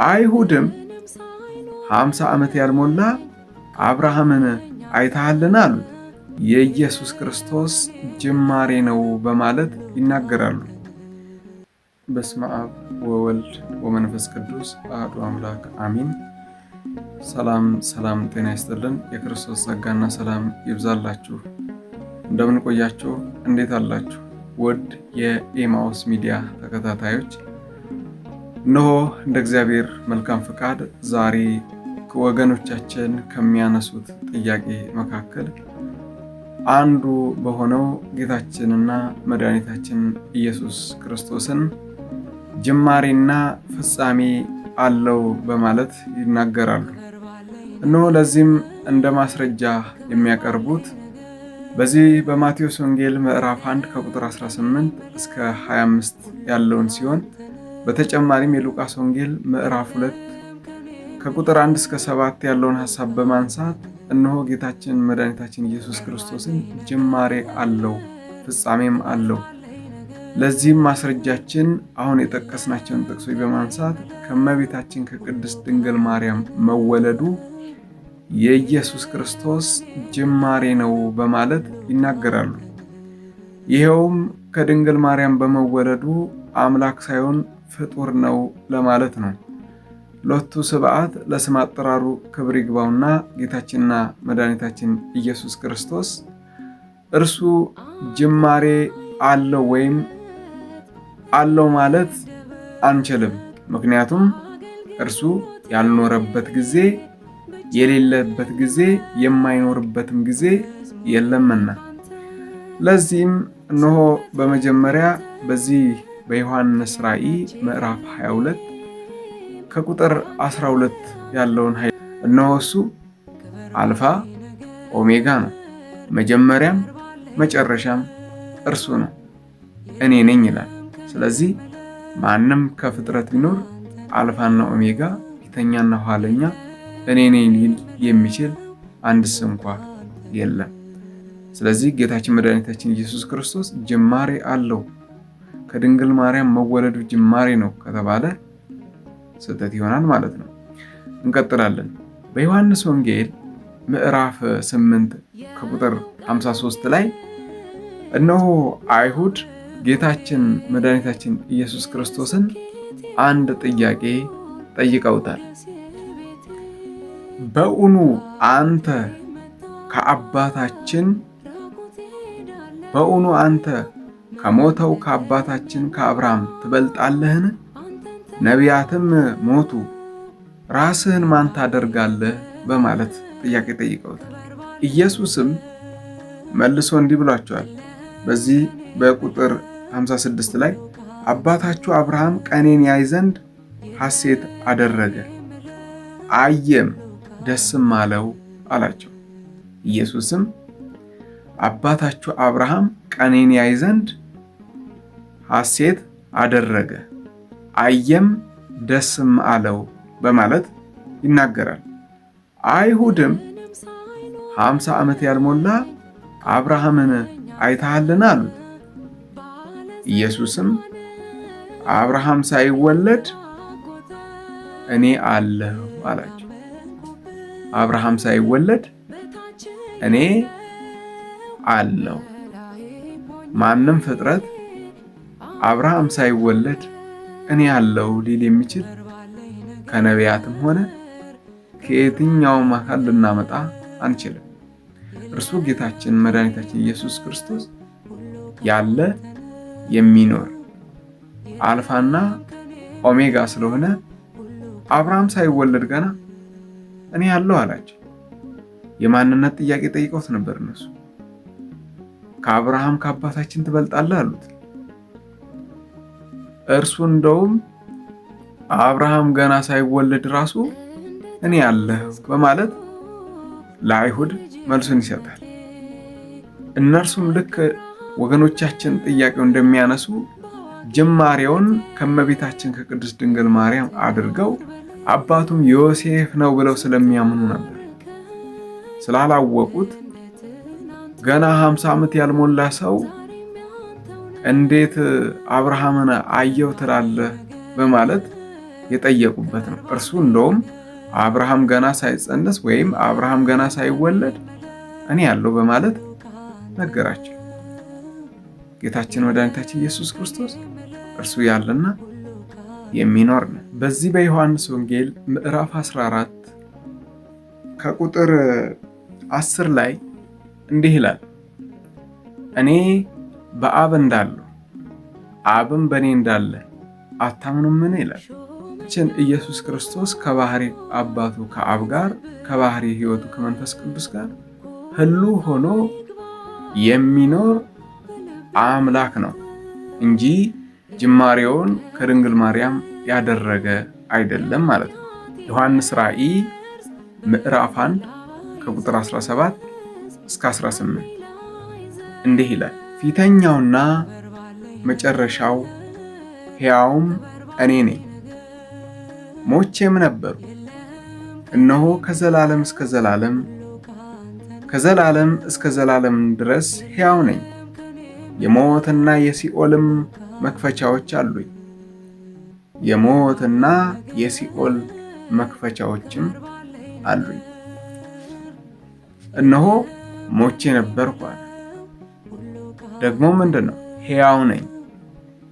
አይሁድም 50 ዓመት ያልሞላ አብርሃምን አይተሃልን አሉት። የኢየሱስ ክርስቶስ ጅማሬ ነው በማለት ይናገራሉ። በስመ አብ ወወልድ ወመንፈስ ቅዱስ አሐዱ አምላክ አሚን። ሰላም ሰላም፣ ጤና ይስጥልን። የክርስቶስ ጸጋና ሰላም ይብዛላችሁ። እንደምን ቆያችሁ? እንዴት አላችሁ? ውድ የኤማውስ ሚዲያ ተከታታዮች፣ እነሆ እንደ እግዚአብሔር መልካም ፍቃድ ዛሬ ወገኖቻችን ከሚያነሱት ጥያቄ መካከል አንዱ በሆነው ጌታችንና መድኃኒታችን ኢየሱስ ክርስቶስን ጅማሬና ፍጻሜ አለው በማለት ይናገራሉ። እነሆ ለዚህም እንደ ማስረጃ የሚያቀርቡት በዚህ በማቴዎስ ወንጌል ምዕራፍ 1 ከቁጥር 18 እስከ 25 ያለውን ሲሆን በተጨማሪም የሉቃስ ወንጌል ምዕራፍ 2 ከቁጥር 1 እስከ 7 ያለውን ሐሳብ በማንሳት እነሆ ጌታችን መድኃኒታችን ኢየሱስ ክርስቶስን ጅማሬ አለው ፍጻሜም አለው። ለዚህም ማስረጃችን አሁን የጠቀስናቸውን ጥቅሶች በማንሳት ከእመቤታችን ከቅድስት ድንግል ማርያም መወለዱ የኢየሱስ ክርስቶስ ጅማሬ ነው በማለት ይናገራሉ። ይኸውም ከድንግል ማርያም በመወለዱ አምላክ ሳይሆን ፍጡር ነው ለማለት ነው። ሎቱ ስብዓት ለስም አጠራሩ ክብር ይግባውና ጌታችንና መድኃኒታችን ኢየሱስ ክርስቶስ እርሱ ጅማሬ አለው ወይም አለው ማለት አንችልም። ምክንያቱም እርሱ ያልኖረበት ጊዜ የሌለበት ጊዜ የማይኖርበትም ጊዜ የለምና። ለዚህም እነሆ በመጀመሪያ በዚህ በዮሐንስ ራእይ ምዕራፍ 22 ከቁጥር 12 ያለውን ኃይል እነሆ እሱ አልፋ ኦሜጋ ነው፣ መጀመሪያም መጨረሻም እርሱ ነው፣ እኔ ነኝ ይላል። ስለዚህ ማንም ከፍጥረት ቢኖር አልፋና ኦሜጋ ፊተኛና ኋለኛ እኔ ነኝ ሊል የሚችል አንድስ እንኳ የለም። ስለዚህ ጌታችን መድኃኒታችን ኢየሱስ ክርስቶስ ጅማሬ አለው። ከድንግል ማርያም መወለዱ ጅማሬ ነው ከተባለ ስህተት ይሆናል ማለት ነው። እንቀጥላለን። በዮሐንስ ወንጌል ምዕራፍ 8 ከቁጥር 53 ላይ እነሆ አይሁድ ጌታችን መድኃኒታችን ኢየሱስ ክርስቶስን አንድ ጥያቄ ጠይቀውታል። በውኑ አንተ ከአባታችን በውኑ አንተ ከሞተው ከአባታችን ከአብርሃም ትበልጣለህን? ነቢያትም ሞቱ፣ ራስህን ማን ታደርጋለህ? በማለት ጥያቄ ጠይቀውታል። ኢየሱስም መልሶ እንዲህ ብሏቸዋል። በዚህ በቁጥር 56 ላይ አባታችሁ አብርሃም ቀኔን ያይ ዘንድ ሐሴት አደረገ፣ አየም ደስም አለው አላቸው። ኢየሱስም አባታችሁ አብርሃም ቀኔን ያይ ዘንድ ሐሴት አደረገ፣ አየም ደስም አለው በማለት ይናገራል። አይሁድም 50 ዓመት ያልሞላ አብርሃምን አይተሃልን አሉት። ኢየሱስም አብርሃም ሳይወለድ እኔ አለሁ አላቸው። አብርሃም ሳይወለድ እኔ አለሁ። ማንም ፍጥረት አብርሃም ሳይወለድ እኔ አለሁ ሊል የሚችል ከነቢያትም ሆነ ከየትኛውም አካል ልናመጣ አንችልም። እርሱ ጌታችን መድኃኒታችን ኢየሱስ ክርስቶስ ያለ የሚኖር አልፋና ኦሜጋ ስለሆነ አብርሃም ሳይወለድ ገና እኔ ያለው አላቸው። የማንነት ጥያቄ ጠይቀውት ነበር። እነሱ ከአብርሃም ከአባታችን ትበልጣለህ አሉት። እርሱ እንደውም አብርሃም ገና ሳይወለድ ራሱ እኔ ያለሁ በማለት ለአይሁድ መልሱን ይሰጣል። እነርሱም ልክ ወገኖቻችን ጥያቄው እንደሚያነሱ ጅማሬውን ከእመቤታችን ከቅድስት ድንግል ማርያም አድርገው አባቱም ዮሴፍ ነው ብለው ስለሚያምኑ ነበር። ስላላወቁት ገና 50 ዓመት ያልሞላ ሰው እንዴት አብርሃምን አየው ትላለህ? በማለት የጠየቁበት ነው። እርሱ እንደውም አብርሃም ገና ሳይጸነስ ወይም አብርሃም ገና ሳይወለድ እኔ ያለው በማለት ነገራቸው። ጌታችን መድኃኒታችን ኢየሱስ ክርስቶስ እርሱ ያለና የሚኖር ነው። በዚህ በዮሐንስ ወንጌል ምዕራፍ 14 ከቁጥር 10 ላይ እንዲህ ይላል፣ እኔ በአብ እንዳለሁ አብም በእኔ እንዳለ አታምኑምን? ይላል። ችን ኢየሱስ ክርስቶስ ከባህሪ አባቱ ከአብ ጋር ከባህሪ ሕይወቱ ከመንፈስ ቅዱስ ጋር ህሉ ሆኖ የሚኖር አምላክ ነው እንጂ ጅማሬውን ከድንግል ማርያም ያደረገ አይደለም ማለት ነው። ዮሐንስ ራእይ ምዕራፍ 1 ከቁጥር 17 እስከ 18 እንዲህ ይላል፣ ፊተኛውና መጨረሻው ሕያውም እኔ ነኝ። ሞቼም ነበሩ፣ እነሆ ከዘላለም እስከ ዘላለም ከዘላለም እስከ ዘላለም ድረስ ሕያው ነኝ። የሞትና የሲኦልም መክፈቻዎች አሉኝ። የሞትና የሲኦል መክፈቻዎችም አሉኝ። እነሆ ሞቼ ነበርኩ አለ። ደግሞ ምንድን ነው? ሕያው ነኝ።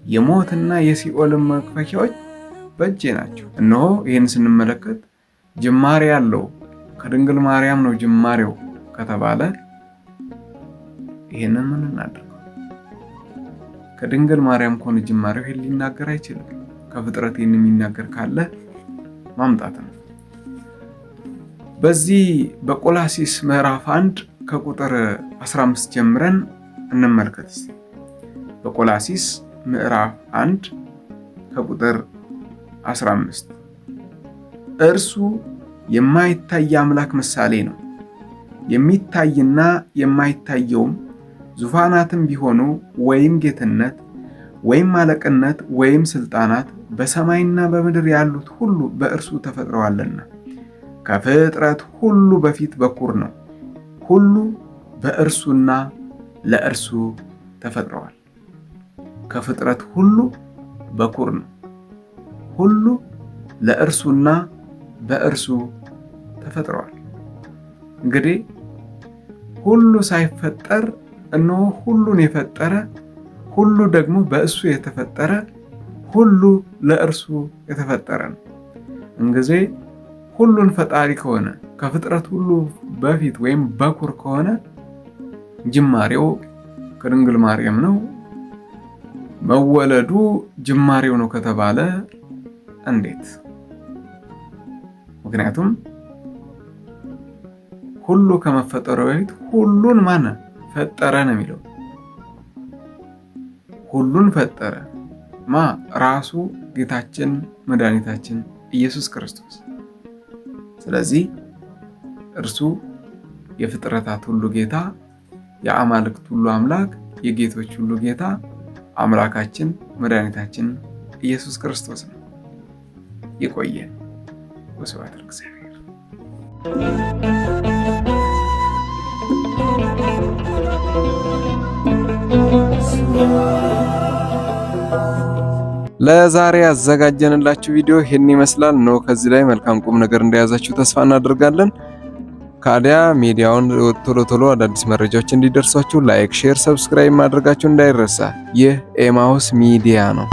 የሞትና የሲኦልም መክፈቻዎች በእጄ ናቸው። እነሆ ይህን ስንመለከት ጅማሬ ያለው ከድንግል ማርያም ነው ጅማሬው ከተባለ ይህንን ምን እናድርገው? ከድንግል ማርያም ከሆነ ጅማሬው ይህን ሊናገር አይችልም። ከፍጥረት ይህን የሚናገር ካለ ማምጣት ነው። በዚህ በቆላሲስ ምዕራፍ 1 ከቁጥር 15 ጀምረን እንመልከት እስቲ። በቆላሲስ ምዕራፍ 1 ከቁጥር 15 እርሱ የማይታይ አምላክ ምሳሌ ነው፣ የሚታይና የማይታየውም ዙፋናትም ቢሆኑ ወይም ጌትነት ወይም አለቅነት ወይም ስልጣናት በሰማይና በምድር ያሉት ሁሉ በእርሱ ተፈጥረዋልና ከፍጥረት ሁሉ በፊት በኩር ነው። ሁሉ በእርሱና ለእርሱ ተፈጥረዋል። ከፍጥረት ሁሉ በኩር ነው። ሁሉ ለእርሱና በእርሱ ተፈጥረዋል። እንግዲህ ሁሉ ሳይፈጠር እነሆ ሁሉን የፈጠረ ሁሉ ደግሞ በእሱ የተፈጠረ ሁሉ ለእርሱ የተፈጠረ ነው። እንጊዜ ሁሉን ፈጣሪ ከሆነ ከፍጥረት ሁሉ በፊት ወይም በኩር ከሆነ ጅማሬው ከድንግል ማርያም ነው። መወለዱ ጅማሬው ነው ከተባለ እንዴት? ምክንያቱም ሁሉ ከመፈጠሩ በፊት ሁሉን ማን ፈጠረ ነው የሚለው። ሁሉን ፈጠረ ማ? ራሱ ጌታችን መድኃኒታችን ኢየሱስ ክርስቶስ። ስለዚህ እርሱ የፍጥረታት ሁሉ ጌታ፣ የአማልክት ሁሉ አምላክ፣ የጌቶች ሁሉ ጌታ አምላካችን መድኃኒታችን ኢየሱስ ክርስቶስ ነው። ይቆየን። ወስብሐት ለእግዚአብሔር። ለዛሬ ያዘጋጀንላችሁ ቪዲዮ ይህን ይመስላል ነው። ከዚህ ላይ መልካም ቁም ነገር እንደያዛችሁ ተስፋ እናደርጋለን። ካዲያ ሚዲያውን ቶሎ ቶሎ አዳዲስ መረጃዎች እንዲደርሷችሁ like፣ share፣ subscribe ማድረጋችሁ እንዳይረሳ። ይህ ኤማሁስ ሚዲያ ነው።